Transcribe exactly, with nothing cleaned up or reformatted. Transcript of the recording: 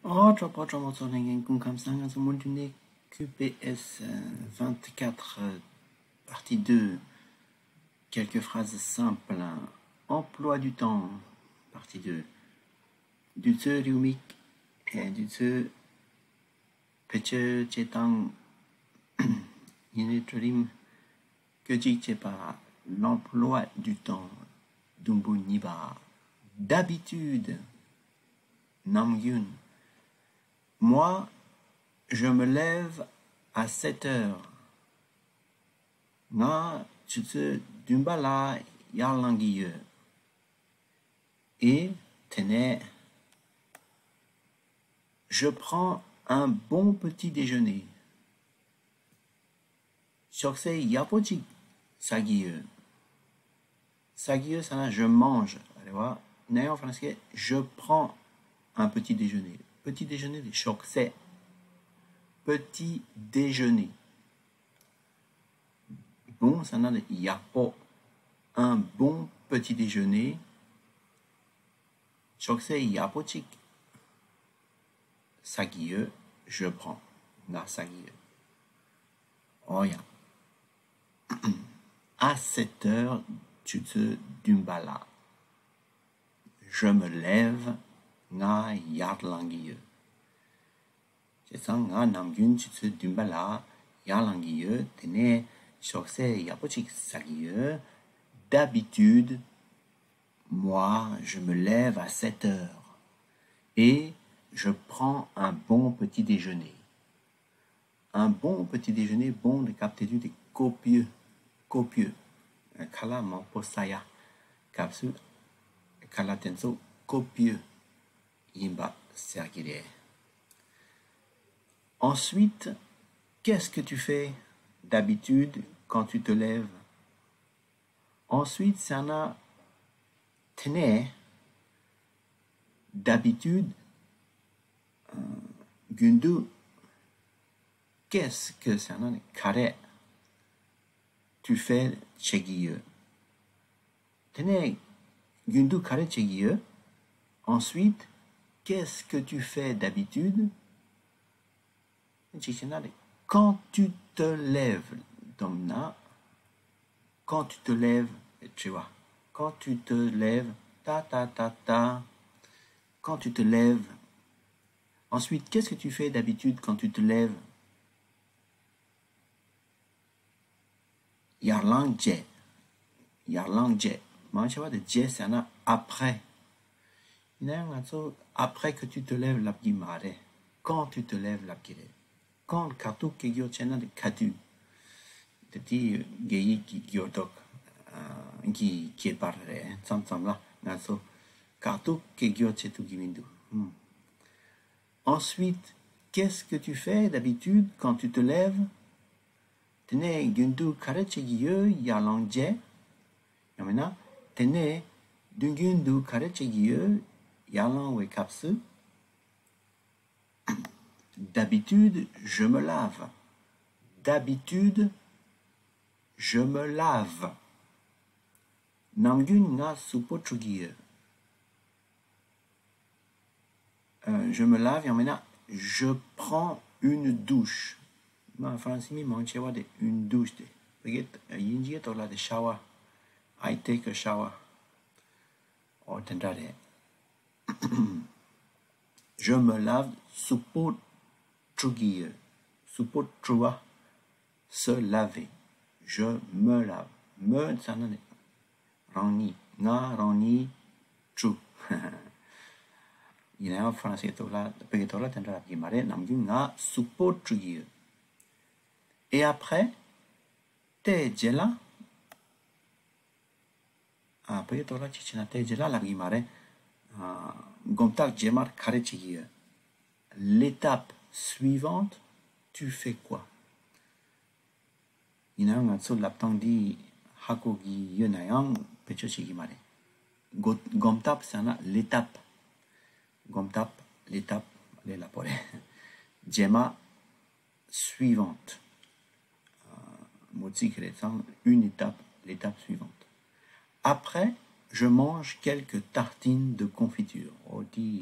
ཨོ་ཀྲོ་པོ་ཀྲོ་མོ་ཚོ་ལྷན་རྒྱས་སྐུ་ཁམས་བཟང་། ང་ཚོ་མུ་མཐུད་ནས་Q P S, euh, vingt-quatre, euh, partie deux, quelques phrases simples, hein. Emploi du temps, partie deux. དུས་ཚོད་རེའུ་མིག་ཨེ། དུས་ཚོད་བེད་སྤྱོད་བྱེད་སྟངས། ཉིན་རེའི་གྲོས་རིམ་བཀོད་སྒྲིག་བྱེད་པ། L'emploi du temps. དུམ་བུ་གཉིས་པ། D'habitude. ནམ་རྒྱུན། Moi, je me lève à sept heures. ང་ཆུ་ཚོད་བདུན་པ་ལ་ཡར་ལངས་ཀྱི་ཡོད། ཨེ། དེ་ནས། Je prends un bon petit déjeuner. ཞོགས་ཟས་ཡག་པོ་ཅིག་ཟ་གི་ཡོད། ཟ་གི་ཡོད་ཟེར་ན། Je mange རེད་བ། ནས་ཡང་ཧྥ་རན་སི་སྐད། Je prends un petit déjeuner. Petit déjeuner དེ་ཞོགས་ཟས། Petit déjeuner. Bon ཟེར་ན་ཡག་པོ། Un bon petit déjeuner. ཞོགས་ཟས་ཡག་པོ་ཅིག་ཟ་གི་ཡོད། Je prends. ང་ཟ་གི་ཡོད། ཨོ་ཡ། À sept heures. ཆུ་ཚོད་བདུན་པ་ལ། Je me lève. ང་ཡར་ལངས་ཀྱི་ཡོད། བྱས་ཙང་ང་ནམ་རྒྱུན་ཆུ་ཚོད་བདུན་པ་ལ་ཡར་ལངས་ཀྱི་ཡོད། དེ་ནས་ཞོགས་ཟས་ཡག་པོ་ཅིག་ཟ་གི་ཡོད། D'habitude, moi, je me lève à sept heures et je prends un bon petit déjeuner. Un bon petit déjeuner. Bon དེ་སྐབས་དེ་དུས་དེ་copieux, copieux. ཁ་ལག་མང་པོ་ཟ་ཡ་སྐབས་སུ་ཁ་ལག་དེ་ཚོ་copieux ཡིན་པ་ཟེར་གྱི་རེད། Ensuite, qu'est-ce que tu fais d'habitude quand tu te lèves? Ensuite ཟེར་ན། དེ་ནས། D'habitude, རྒྱུན་དུ། Qu'est-ce que ཟེར་ན་ནི་ག་རེ། Tu fais བྱེད་ཀྱི་ཡོད། དེ་ནས་རྒྱུན་དུ་ག་རེ་བྱེད་ཀྱི་ཡོད། Ensuite, qu'est-ce que tu fais d'habitude? གཅིག་བྱས་ན་རེད། Quand tu te lèves. དོམ་ན། Quand tu te lèves དྲི་བ། Quand tu te lèves. ད་ད་ད་ད། Quand tu te lèves. Ensuite, qu'est-ce que tu fais d'habitude quand tu te lèves? ཡར་ལངས་རྗེས། ཡར་ལངས་རྗེས། མང་ཆེ་བ་དེ་རྗེས་ཟེར་ན་après. ཡིན་ན་ཡང་ང་ཚོ་après que tu te lèves ལབ་ཀྱི་མ་རེད། Quand tu te lèves ལབ་ཀྱི་རེད། Quand ག་དུས་སྐད་སྒྱུར་བྱས་ན་དེ་ག་དུས། དེ་དེ་རྒྱ་ཡིག་གི་སྒྱུར་ལྡོག་གི་ཁྱད་པར་རེད། མཚམས་མཚམས་ལ་ང་ཚོ་ག་དུས་སྐད་སྒྱུར་བྱེད་ཐུབ་ཀྱི་མི་འདུག Ensuite, qu'est-ce que tu fais d'habitude quand tu te lèves? དེ་ནས་རྒྱུན་དུ་ག་རེ་བྱེད་ཀྱི་ཡོད། ཡར་ལངས་རྗེས། ཡང་མིན་ན། དེ་ནས་དུས་རྒྱུན་དུ་ག་རེ་བྱེད་ཀྱི་ཡོད། ཡར་ལངས་པའི་སྐབས་སུ། D'habitude, je me lave. D'habitude, je me lave. ནམ་རྒྱུན་ང་གཟུགས་པོ་འཁྲུ་གི་ཡོད། Euh, je me lave ཡང་མིན་ན། Je prends une douche. མ་ཧྥ་རན་སི་མི་མང་ཆེ་བ་དེ་une douche དེ། བོད་སྐད་དབྱིན་ཇིའི་ཐོག་ལ་དེ་shower. I take a shower. ཨོ་དེ་འདྲ་རེད། Je me lave གཟུགས་པོ་འཁྲུ་གི་ཡོད། གཟུགས་པོ་འཁྲུ་བ། Se laver. Je me lave. Me ཟེར་ན་ནི་རང་ཉིད། ང་རང་ཉིད་འཁྲུ། ཡིན་ན་ཡང་ཧྥ་རན་སིའི་ཐོག་ལ། བོད་ཀྱི་ཐོག་ལ་དེ་འདྲ་ལབ་ཀྱི་མ་རེད། ནམ་རྒྱུན་ང་གཟུགས་པོ་འཁྲུ་གི་ཡོད། Et après? དེ་རྗེས་ལ། ཨ། བོད་ཡིག་ཐོག་ལ་གཅིག་བྱས་ན་དེ་རྗེས་ལ་ལབ་ཀྱི་མ་རེད། ཨ། གོམ་སྟབས་རྗེས་མར་ག་རེ་བྱེད་ཀྱི་ཡོད། L'étape suivante, tu fais quoi? ཡིན་ནའང་ང་ཚོ་ལབ་སྟངས་འདི་ཧ་གོ་གི་ཡོད་ན་ཡང་བེད་སྤྱོད་བྱེད་ཀྱི་མ་རེད། གོ་གོམ་སྟབས་ཟེར་ན་l'étape། གོམ་སྟབས། l'étape ལས་སླ་པོ་རེད། རྗེས་མ། Suivante. ཨ། མོ་ཙིག་རེད་ཙང་། Une étape, l'étape suivante. Après, je mange quelques tartines de confiture. ཨོ་དེ།